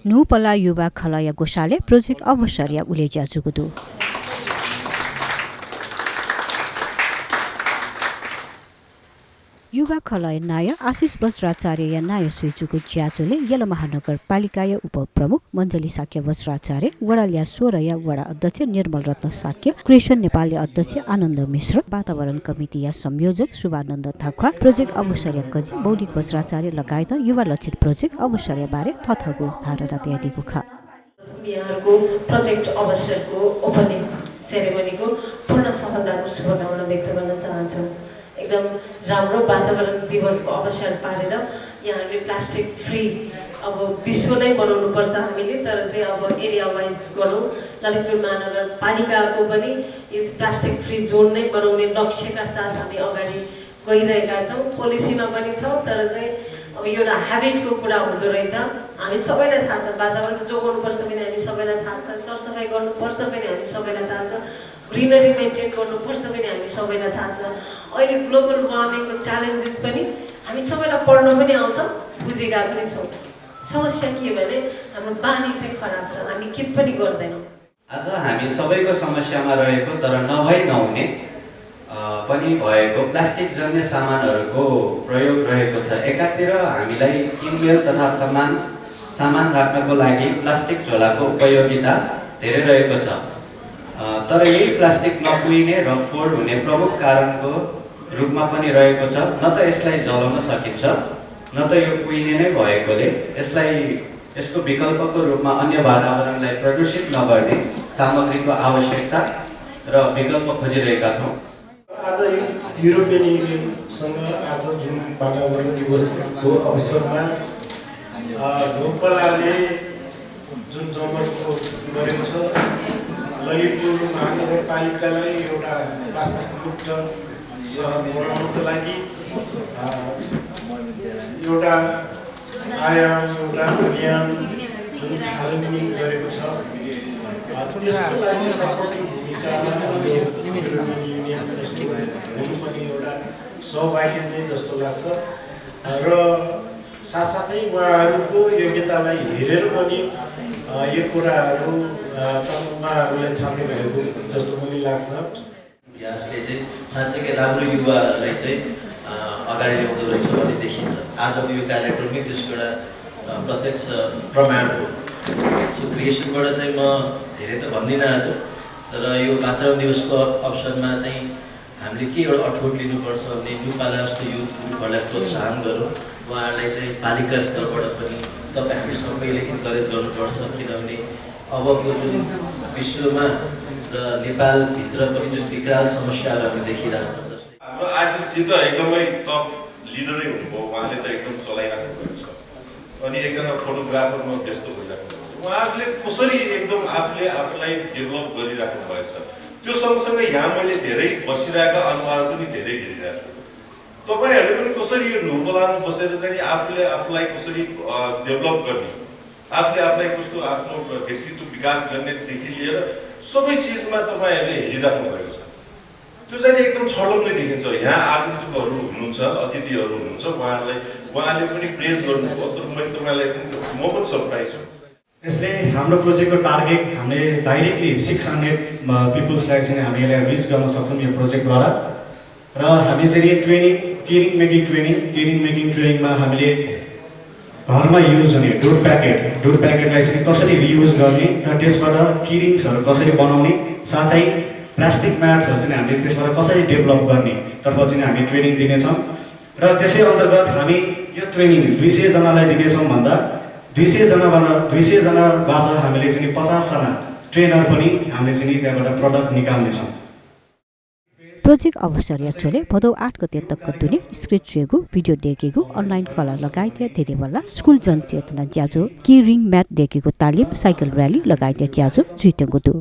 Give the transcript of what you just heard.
नुपला युवा खलय गोशाले प्रोजेक्ट अवसरिया उलेज्या जुगुदु युवा खलय नाय आशिष वज्राचार्य नाय सुइचुको ज्याचोले यल महानगरपालिकाय उपप्रमुख मञ्जली साक्य वज्राचार्य वडालिया 16 या वडा अध्यक्ष निर्मल रत्न साक्य क्रिस्चियन नेपाली अध्यक्ष आनन्द मिश्र वातावरण कमिटी या संयोजक शुभानन्द थाखा प्रोजेक्ट अवसरिया कजी बौद्धिक वज्राचार्य लगायत युवा लक्षित प्रोजेक्ट अवसरिया बारे थथगु धारणा दिएको खा यहाँको प्रोजेक्ट अवसरको ओपनिङ सेरेमनीको पूर्ण सफलताको शुभकामना व्यक्त गर्न चाहन्छु। एकदम राम्रो वातावरण दिवसको अवसर पारेर यहाँले प्लास्टिक फ्री अब विश्व नै बनाउनु पर्छ हामीले, तर चाहिँ अब एरिया वाइज गरौँ। ललितपुर महानगरपालिकाको पनि यो प्लास्टिक फ्री जोन नै बनाउने लक्ष्यका साथ हामी अगाडि गइरहेका छौँ। पोलिसीमा पनि छ, तर चाहिँ अब एउटा ह्याबिटको कुरा हुँदो रहेछ। हामी सबैलाई थाहा छ वातावरण जोगाउनुपर्छ पनि हामी सबैलाई थाहा छ, सरसफाइ गर्नुपर्छ पनि हामी सबैलाई थाहा छ, ग्रिनरी मेन्टेन गर्नुपर्छ पनि हामी सबैलाई थाहा छ। अहिले ग्लोबल वार्मिङको च्यालेन्जेस पनि हामी सबैलाई पढ्न पनि आउँछ, बुझेका पनि छौँ। समस्या के भने हाम्रो बानी चाहिँ खराब छ, हामी के पनि गर्दैनौँ। आज हामी सबैको समस्यामा रहेको तर नभई नहुने पनि भएको प्लास्टिक जन्य सामानहरूको प्रयोग रहेको छ। एकातिर हामीलाई किनमेल तथा सामान राख्नको लागि प्लास्टिक झोलाको उपयोगिता धेरै रहेको छ, तर यही प्लास्टिक नकुहिने र फोड हुने प्रमुख कारणको रूपमा पनि रहेको छ। न त यसलाई जलाउन सकिन्छ, न त यो कुहिने नै भएकोले यसको विकल्पको रूपमा अन्य वातावरणलाई प्रदूषित नगर्ने सामग्रीको आवश्यकता र विकल्प खोजिरहेका छौँ। आज युरोपियन युनियनसँग आज जुन वातावरण दिवसको अवसरमा नुपलाले जुन जमर्को गरेको छ, ललितपुर महानगरपालिकालाई एउटा प्लास्टिक मुक्त सहर बनाउनको लागि एउटा आयाम एउटा अभियान जुन थालनी गरेको छ, त्यसको लागि सपोर्टिङ भूमिकामा युरोपियन युनियन जस्तो हुनु पनि एउटा सहभागी नै जस्तो लाग्छ। र साथसाथै उहाँहरूको योग्यतालाई हेरेर पनि यो कुराहरू उहाँहरूले छान्नु भएको जस्तो पनि लाग्छ। यसले चाहिँ साँच्चै राम्रो युवाहरूलाई चाहिँ अगाडि ल्याउँदो रहेछ भन्ने देखिन्छ। आजको यो कार्यक्रममै त्यसको एउटा प्रत्यक्ष प्रमाण हो। सो क्रिएसनबाट चाहिँ म धेरै त भन्दिनँ आज, तर यो वातावरण दिवसको अवसरमा चाहिँ हामीले के एउटा अठोट लिनुपर्छ भने नुपाला जस्तो युथ ग्रुपहरूलाई प्रोत्साहन गरौँ। उहाँहरूलाई चाहिँ पालिका स्तरबाट पनि तपाईँ हामी सबैले इन्करेज गर्नुपर्छ, किनभने अबको जुन विश्वमा र नेपालभित्र पनि जुन विकराल समस्याहरू हामी देखिरहेछौँ, जस्तै हाम्रो आशिषजी त एकदमै टफ लिडरै हुनुभयो। उहाँले त एकदम चलाइराख्नु भएको छ, अनि एकजना फोटोग्राफरमा व्यस्त भइराख्नु भएको छ। उहाँहरूले कसरी एकदम आफूलाई डेभलप गरिराख्नु भएको छ। त्यो सँगसँगै यहाँ मैले धेरै बसिरहेका अनुहार पनि धेरै हेरिरहेको छु। तपाईँहरूले पनि कसरी यो नुपलामा बसेर चाहिँ आफूलाई कसरी डेभलप गर्ने, आफूलाई कस्तो आफ्नो व्यक्तित्व विकास गर्नेदेखि लिएर सबै चिजमा तपाईँहरूले हेरिराख्नु भएको छ। त्यो चाहिँ एकदम छडोङले देखिन्छ। यहाँ आगन्तुकहरू हुनुहुन्छ, अतिथिहरू हुनुहुन्छ, उहाँहरूले पनि प्रेज गर्नुभयो। तर मैले तपाईँलाई म पनि सरप्राइज छु। यसले हाम्रो प्रोजेक्टको टार्गेट हामीले डाइरेक्टली 600 पिपुल्सलाई चाहिँ हामी यसलाई रिच गर्न सक्छौँ यो प्रोजेक्टद्वारा। र हामी चाहिँ केरिङ मेकिङ ट्रेनिङमा हामीले घरमा युज हुने डुड प्याकेटलाई चाहिँ कसरी रियुज गर्ने र त्यसबाट किरिङ्सहरू कसरी बनाउने, साथै प्लास्टिक म्याट्सहरू चाहिँ हामीले त्यसबाट कसरी डेभलप गर्ने तर्फ चाहिँ हामी ट्रेनिङ दिनेछौँ। र त्यसै अन्तर्गत हामी यो ट्रेनिङ 200 जनालाई दिनेछौँ भन्दा 200 जनाबाट हामीले चाहिँ 50 जना ट्रेनर पनि हामीले चाहिँ त्यहाँबाट प्रडक्ट निकाल्नेछौँ। प्रोजेक्ट अवसरिया चोले भदौ 8 गते तक दुने स्क्रिप्ट छेगु भिडियो देखेको अनलाइन कला लगायत धेरै बल्ला स्कुल जनचेतना ज्याजो की रिङ म्याट देखेको तालिम साइकल र्याली लगायत ज्याजो जुइतेको दु